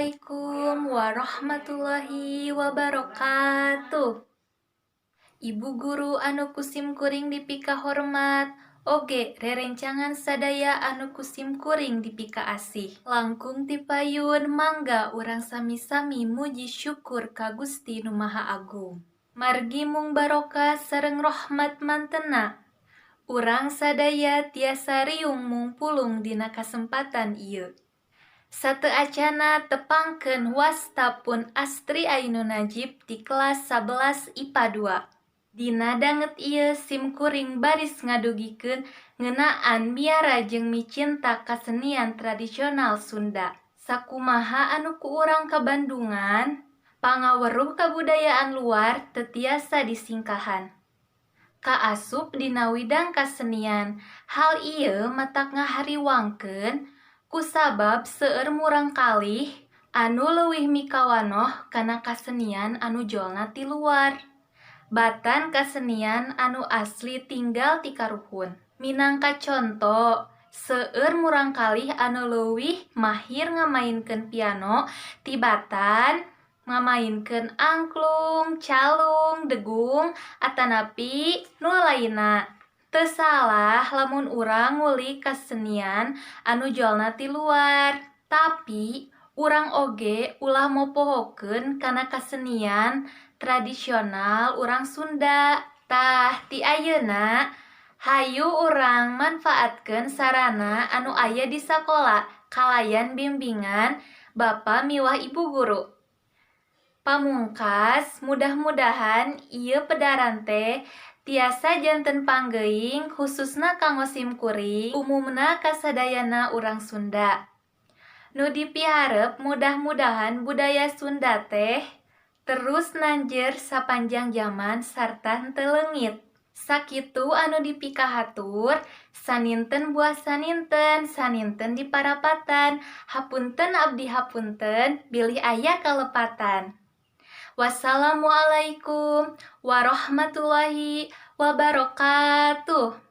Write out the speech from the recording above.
Assalamualaikum warahmatullahi wabarakatuh. Ibu guru anu ku sim kuring dipikahormat, oge rerencangan sadaya anu ku sim kuring dipikaasih. Langkung ti payun mangga urang sami-sami muji syukur ka Gusti Nu Maha Agung. Margi mung barokah sareng rahmat mantena, urang sadaya tiasa riung mungpulung dina kasempatan ieu. Sateuacanna tepangkeun wasta pun Astri Ainun Najib ti kelas 11 IPA 2. Dina danget ieu sim kuring baris ngadugikeun ngeunaan miara jeung micinta kasenian tradisional Sunda. Sakumaha anu ku urang kabandungan, pangaweruh kabudayaan luar teu tiasa disingkahan. Kaasup dina widang kasenian, hal ieu matak ngahariwangkeun kusabab seueur murangkalih anu leuwih mikawanoh kana kasenian anu jolna ti luar. Batan kasenian anu asli tinggal ti karuhun. Minangka conto, seueur murangkalih anu leuwih mahir ngamainkeun piano tibatan ngamainkeun angklung, calung, degung, atanapi nu lainna. Teu salah lamun urang ngulik kasenian anu jolna ti luar, tapi urang oge ulah mopohokeun kana kasenian tradisional urang Sunda. Tah, ti ayeuna hayu urang manfaatkeun sarana anu aya di sakola kalayan bimbingan bapa miwah ibu guru. Pamungkas, mudah-mudahan ieu pedaran teh tiasa janten panggeuing khususna kanggo sim kuring, umumna kasadayana urang Sunda. Nu dipiharep mudah-mudahan budaya Sunda teh terus nanjer sapanjang jaman sarta henteu leungit. Sakitu anu dipikahatur, saninten buah saninten, saninten di parapatan. Hapunten abdi hapunten, bilih aya kalepatan. Wassalamualaikum warahmatullahi wabarakatuh.